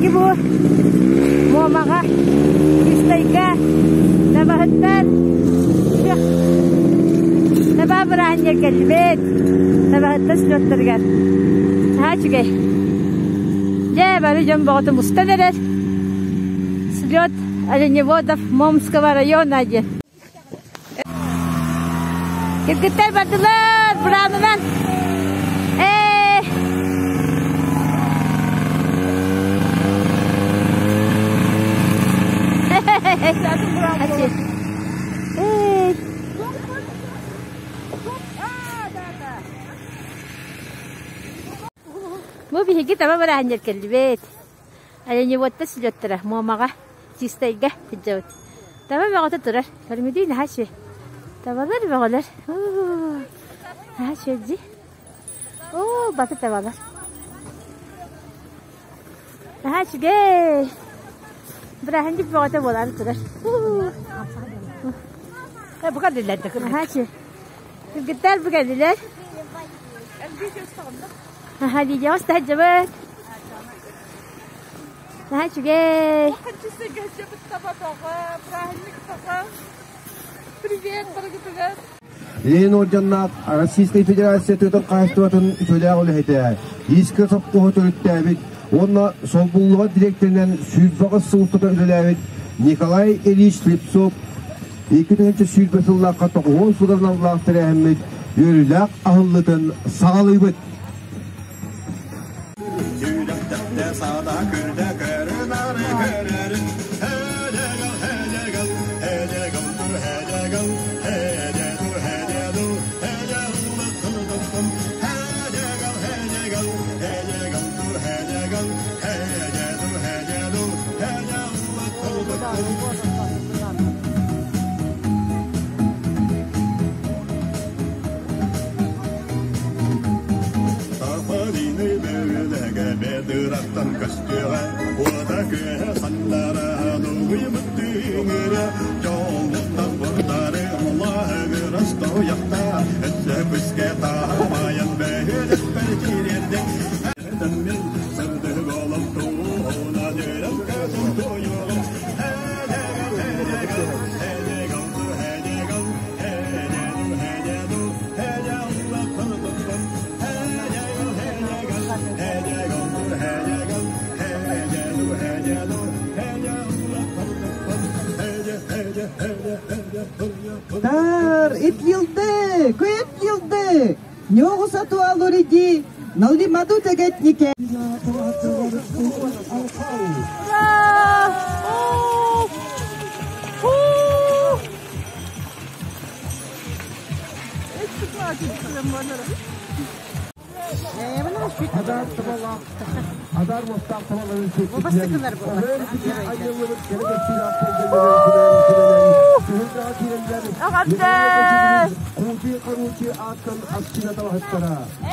Биһиги бу Муомаҕа, Чистайга табаһыттар таба бырааһынньыгар кэллибит. Табаһыттар слеттарыгар. Наһаа үчүгэй. Дьэ, бары дьон бөҕөтө мустан эрэр. Слет оленеводов Момского района диэн. Кыргыттар бардылар, бураанынан. Ээ. Эй. Бу биһиги таба бараанньар кэллибит. Оленеводтар сүлүөттэрэ Муомаҕа, Чистайга сылдьабыт. Таба бөҕөтө турар. Көрүҥүтүй наһаа үчүгэй. Табалар бөҕөлөр. Наһаа үчүгэй дии. Оо, баты табалар. Наһаа үчүгэй. Бырааһынньык бөҕөтө буолаары турар. Наһаа үчүгэй. Кыргыттар бу кэллилэр. Аха, видеоҕа сылдьабыт. Наһаа үчүгэй. Привет, барыгытыгар. Ленин орденнаах Российскай Федерация тыатын хаһайыстыбатын үтүөлээх үлэһитэ, Иискэ сопхуоһу төрүттээбит уонна солбуллубат дириэктэринэн 28 сыл устата үлэлээбит Николай Ильич Слепцов 2020 сыллаахха тоҕуһуон суданаллаах тэрээһиммит үөрүүлээх аһыллытын саҕалыыбыт. Бэдыраттан көстүөҕэ, уота-күөһэ саннара, дугуйбут тыыҥыра, дьоллуттан бурдары, улаһыгырас тоһуйахта, өссө күскэ таһамайан бөһүөлэкпэр кириэрдэ. Мин сырдык олох туһунан үөрэн көтөн туйуҕум. Тар, ит йылды, көйет йылды, ньоҕуса туалуриди, налимаду тегетнике. Ура! О! Эҕэрдэ!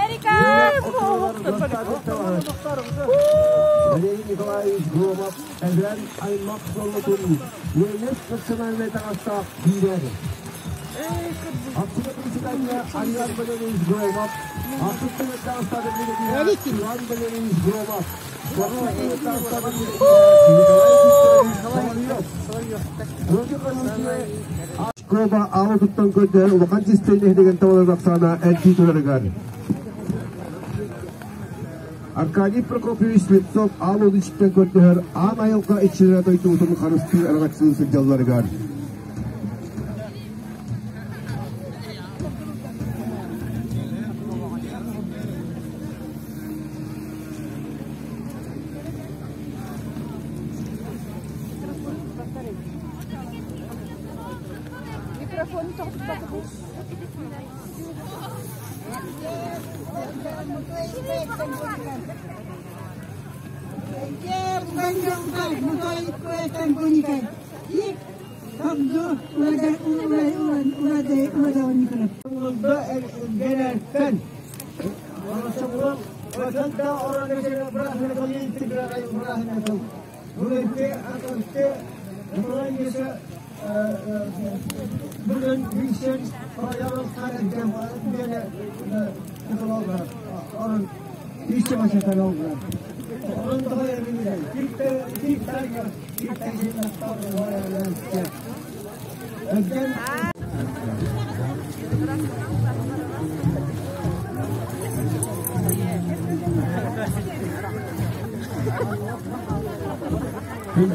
Эрика! Валерий Николаевич Громов эбээн аймах суоллутун Уэлес национальнай таҥастаах биирэр. Ахсыга председателя Альян Валерьевич Громов, ахсыс таҥастаах Иван Валерьевич Громов, Школа аалы туттан көрдөһөр улахан чистэй нэһилиэгин табаларын ахсаана элбии турарыгар. Аркадий Прокопьевич Слепцов аал ичиттэн көрдөһөр аан айылҕа иччилэрэ дойдубутун харыстыыр араҥаччылыы сылдьалларыгар. Микрофону тоҕуспатыбыт.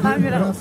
Камера.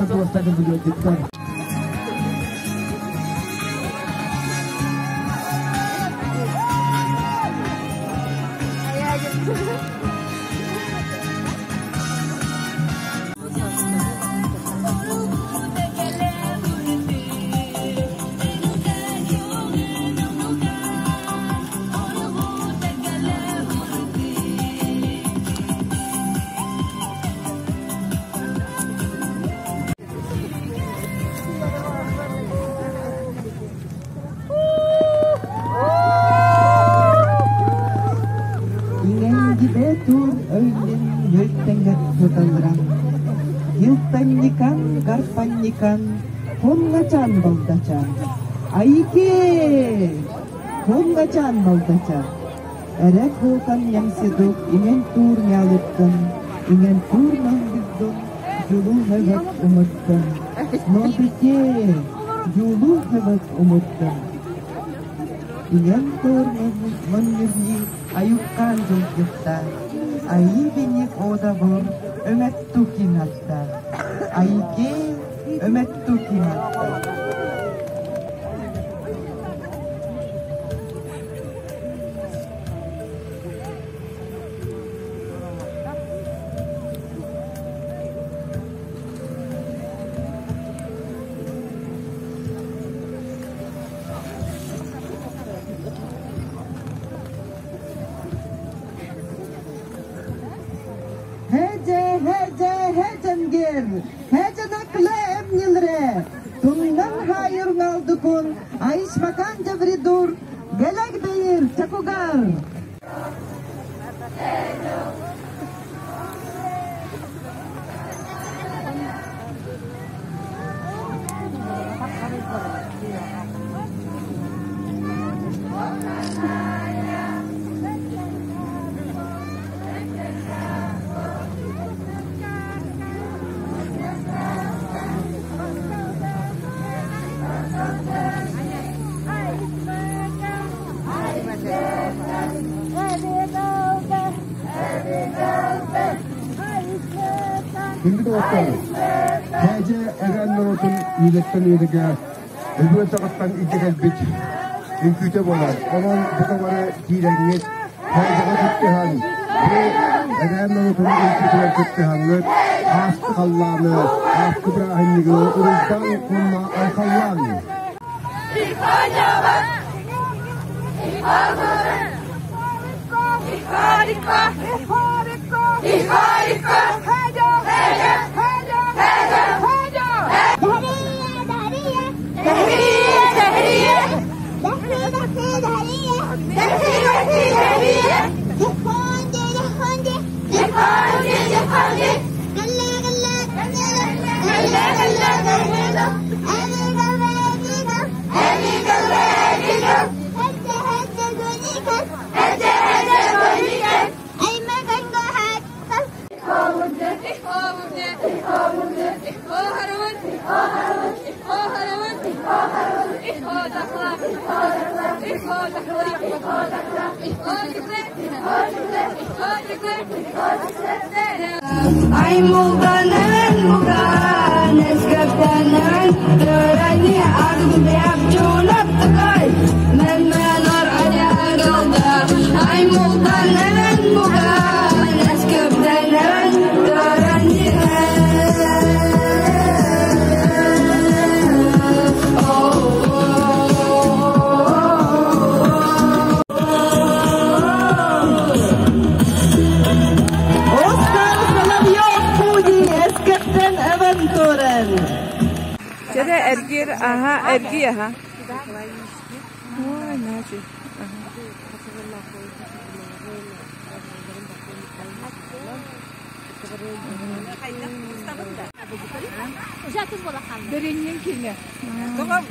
Йылтанникан, гарпанникан, Хонгачан балдачан. Айке! Хонгачан балдачан. Эрек болтан ямсидук, инен тур нялыттын, инен тур маңгыздын, жулу хөвөт умуттын. Нотыке, жулу хөвөт умуттын. Инен тур маңгызни, аюккан жылгытта, Айыбиник ода бор, өметту кинатта. Айке, өметту кинатта. Hece hece hecengir, hece nakle emnilre, Tunnan hayır naldukun, ayışmakan cevridur, gelek beyir çakugar. Күндү доҕоттор, Хээдьэ эбээн норуотун үйэлэртэн үйэлэргэ өбүгэ саҕаттан илдьэ кэлбит үҥкүүтэ буолар. Онон бука бары киирэҥҥит, Хээдьэҕэ кыттыһан, бу эбээн норуотун үҥкүүтүгэр кыттыһаҥҥыт, ааспы халлааны, ааспы бырааһынньыгы уруйдаан уонна айхаллааҥ! Оскар Соловьев Пуди Эскептен Эвентурен. Чere эргир, аха, эрги, аха. Ой, начи. Дөреннен кине.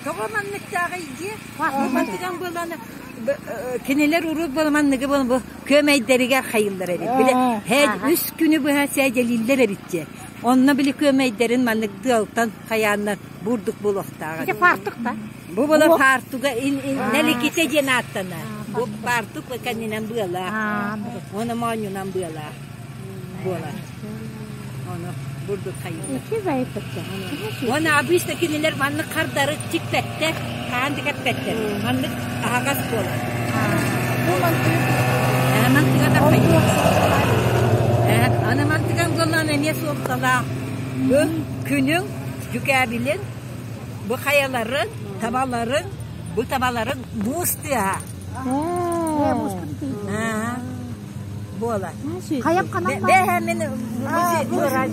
Тоҕо манныктааҕый дии? Мантыган буоллаана Кинилэр урут буоламанныгы буолан бу күөмэйдэригэр хайыллар эбит. Били үс күнү быһа сээдьэлииллэр эбит дьэ. Онно били күөмэйдэрин маннык тыалтан хайааннар бурдук буолуохтаах. Ити фартук да? Бу була фартуга нэликите диэн ааттанар. Бу фартук кэннинэн быалаах. Уонна моонньунан быалаах буолар. Ону бурдук хайыылар. Уонна обычно кинилэр маннык хардары чикпэттэр, хаан да кэппэттэр. Маннык аһаҕас буолар. Бу мантыгы Мантыга да хайыылар. Аны мантыган буоллаан эмиэ суолталаах. Бу күнүҥ дьүкээбилин, бу хайаларын, табаларын, бу табаларын муус тыаһа. Буолар. Хайам ханан Бэһэ мин хайалара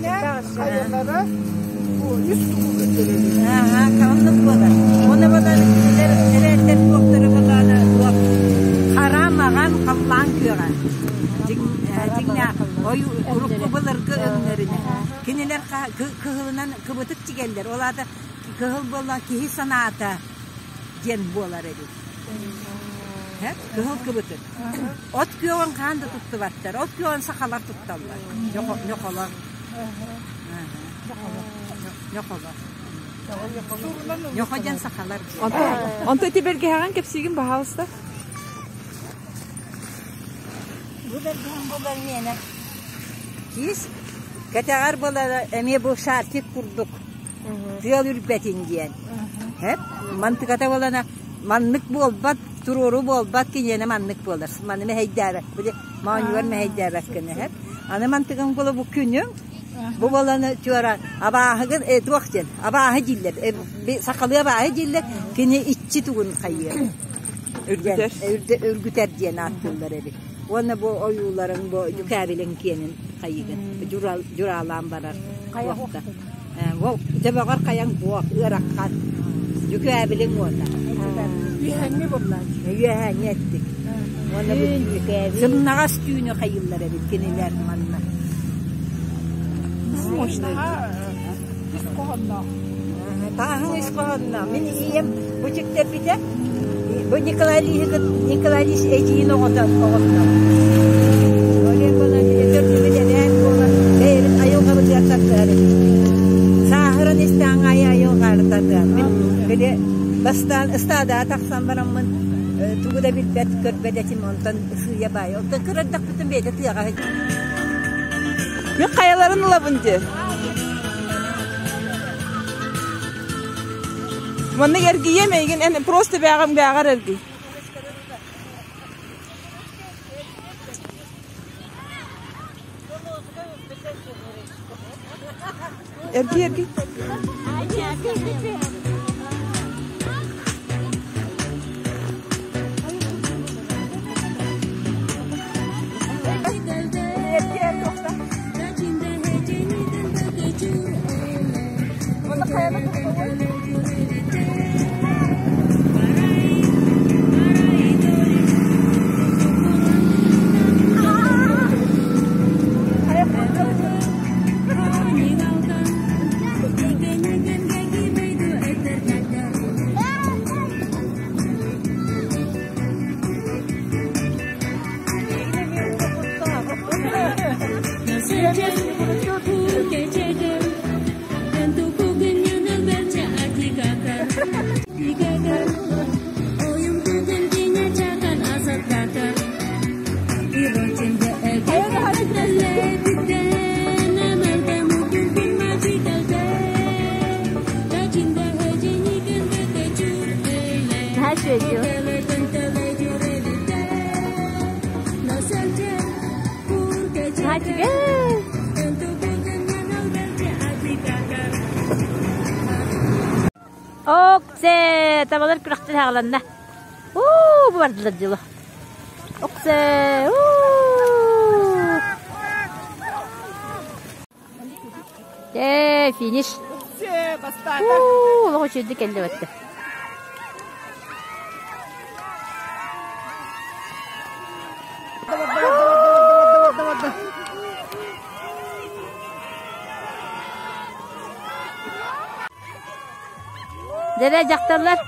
үс тугу көрдөрөбүт. Ааха, оннук буолар. Оны буолар кинилэр эбээттэр туохтара буолаана туох хара маҕан халлаан күөҕэ. Дьиҥнээх ой урукку былыргы өҥнөрүнэн. Кинилэр кыһылынан кыбытык тигэллэр. Ол аата кыһыл буолла киһи санаата диэн буолар эбит. Кыһыл кыбытык. От күөҕүн хаан да туттубаттар. От күөҕүн сахалар тутталлар. Ньохолор. Ньохолор. Ньохо диэн сахалар. Онто ити бэргэһэҕин кэпсиигин баһаалыста. Бу бэргэһэм буолар миэнэ. Киис кэтэҕэр буолар эмиэ бу шарфик курдук тыал үрбэтин диэн. Мантыката буолана маннык буолбат, туруору буолбат киниэнэ маннык буолар. Маны мэһэйдээбэт, били моонньугар мэһэйдээбэт гына эһэп. Аны мантыгын буола бу күнүм, бу буоланы чуора абааһыгын туох диэн, абааһы дииллэр, сахалыы абааһы дииллэр, кини иччи тугун хайыыр. Үргүтэр. Үргүтэр диэн ааттыыллар эбит. Уонна бу ойууларын бу дьүкээбилин киэнин хайыгын дьураалаан барар. Төбөҕөр хайаҥ буох, ыараххан. Дьүкээбилиҥ уота. Үөһээҥҥи буоллааччы. Үөһээҥҥи эттик. Уонна бу сымнаҕас түүнү хайыыллар эбит кинилэр манна. Ис хоһоонноох. Тааһыҥ ис хоһоонноох. Мин ийэм бу чиктэрбитэ. Бу Николай Ильич Николай Ильич эдьиийин оҕото оҕотто. Олег буолан төрдүбүт эбээн буолан бэйэбит айылҕабытыгар тардыһар эбит. Сааһыран истэҕин аайы айылҕаары тардыһар. Мин били бастаан ыстаадаҕа тахсан бараммын тугу да билбэт, көрбөт этим, онтон сыыйа баайа. Онтон кырардахпытын бэйэтэ тыаҕа Мин хайаларын ылабын дии. Маннык эргийиэм эйигин эн просто бээҕим бээҕэр эргий. Эргий эргий. Наһаа үчүгэй Наһаа үчүгэй. Оксе, табалар күрэхтэр хааланна. Уу, бу бардылар дьылы. Оксе, уу. Ээ, финиш. Уу, олох үчүгэйдик кэллэ бэтте. Дэрэ дьахталлар.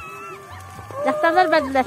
Дьахталлар бардылар.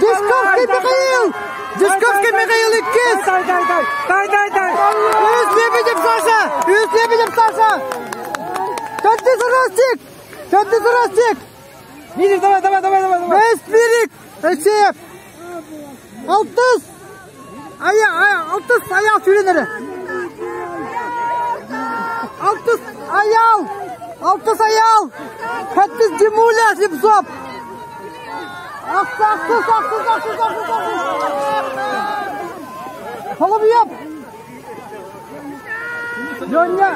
Дисковский Михаил! Дисковский Михаил иккис! Дай, дай, дай! Дай, дай, дай! Үс Лебедев Саша! Үс Лебедев Саша! Төрдүс Ростик! Төрдүс Ростик! Видишь, давай, давай, давай, давай, давай! Бэс Берик! Алексеев! Алтыс! Ая, ая, алтыс аял сүүрэн Алтыс аял! Алтыс аял! Хэттис Димуля Слепцов! Ахсы, ахсыс, ахсыс, ахсыс, ахсыс, ахсыс! Соловьев! Леня!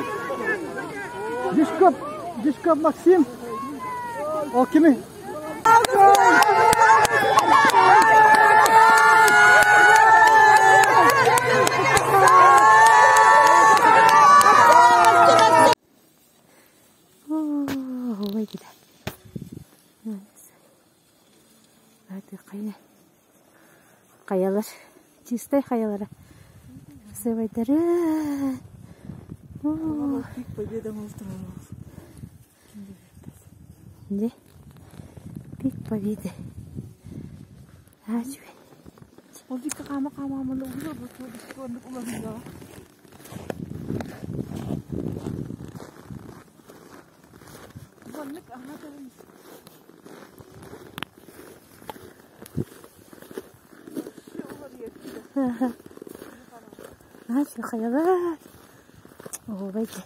Дишков, Дишков Максим! Ол кими? Хайалар, чистай хайалара. Сывайдары. Де? Пик Победы. Ачуй. Ол дикки хаама хаама улар улар. Ачуй хайалар. О, байте.